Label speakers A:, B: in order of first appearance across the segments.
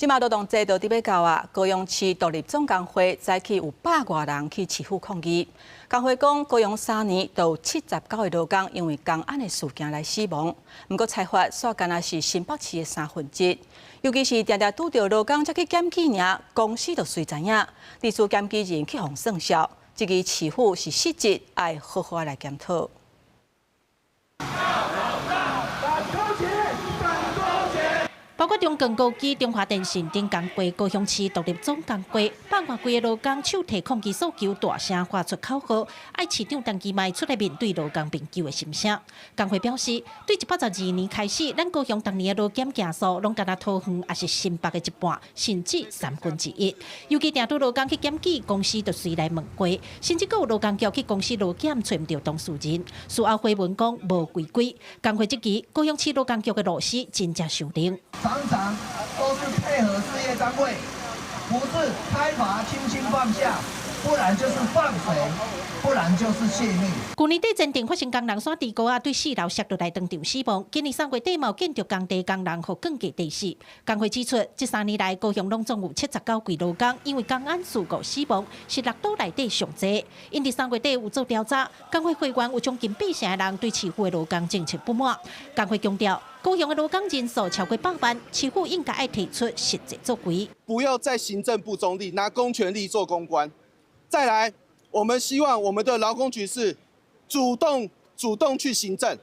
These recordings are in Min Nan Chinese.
A: 這馬勞動節就佇欲到啊，高雄市獨立總工會早起有百外人去市府抗議。工會講，高雄3年就有79個勞工因為工安的事件來死亡。毋過裁罰煞干焦是新北市的三分之一，尤其是定定拄著勞工才去檢舉爾，公司就隨知影，致使檢舉人去予算數。這個市府是失職，愛好好來檢討。
B: 反勾結，反勾結。
C: 包括中鋼高機、中華電信等工會、高雄市獨立總工會，百外幾个勞工手提抗議訴求，大聲發出口號，愛市長陳其邁出來面對勞工朋友的心聲。工會表示，對112年開始，咱高雄逐年的勞檢件數，攏干焦桃園抑是新北的一半，甚至三分之一。尤其定拄勞工去檢舉，公司就隨來問過，甚至閣有勞工局去公司勞檢揣毋著當事人，事後回文講無違規。工會質疑高雄市勞工局的螺絲真正傷重。
B: 常常都是配合事業單位，不是開罰輕輕放下，不然就是放水，不然就是洩密。
C: 去年底前鎮發生工人徙豬溝仔對四樓摔落來當場死亡，今年3月底嘛有建築工地工人予鋼架跌死。工會指出，這3年來高雄攏總有79櫃勞工因為工安事故死亡，是六都內底上濟。𪜶佇3月底有做調查，工會會員有將近八成的人對市府的勞工政策不滿。工會強調，高雄的勞工人數超過百萬，市府應該愛提出實際作為。
D: 不要再行政不中立，拿公權力做公關。再來，我們希望我們的勞工局是主動去行政，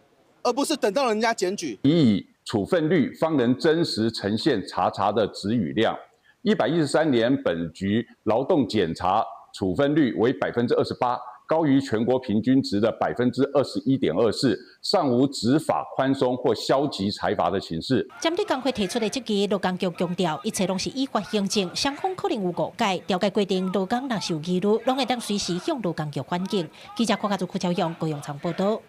D: 而不是等到人家檢舉。
E: 以處分率方能真實呈現查察的質與量。113年本局勞動檢查處分率為28%，高於全國平均值的21.24%，尚無執法寬鬆或消極裁罰的情勢。
C: 針對工會提出的質疑，勞工局強調，一切攏是依法行政，雙方可能有誤解，調解過程勞工若是有疑慮，攏會當隨時向勞工局反映。記者郭家祖、柯超勇、高雄場報道。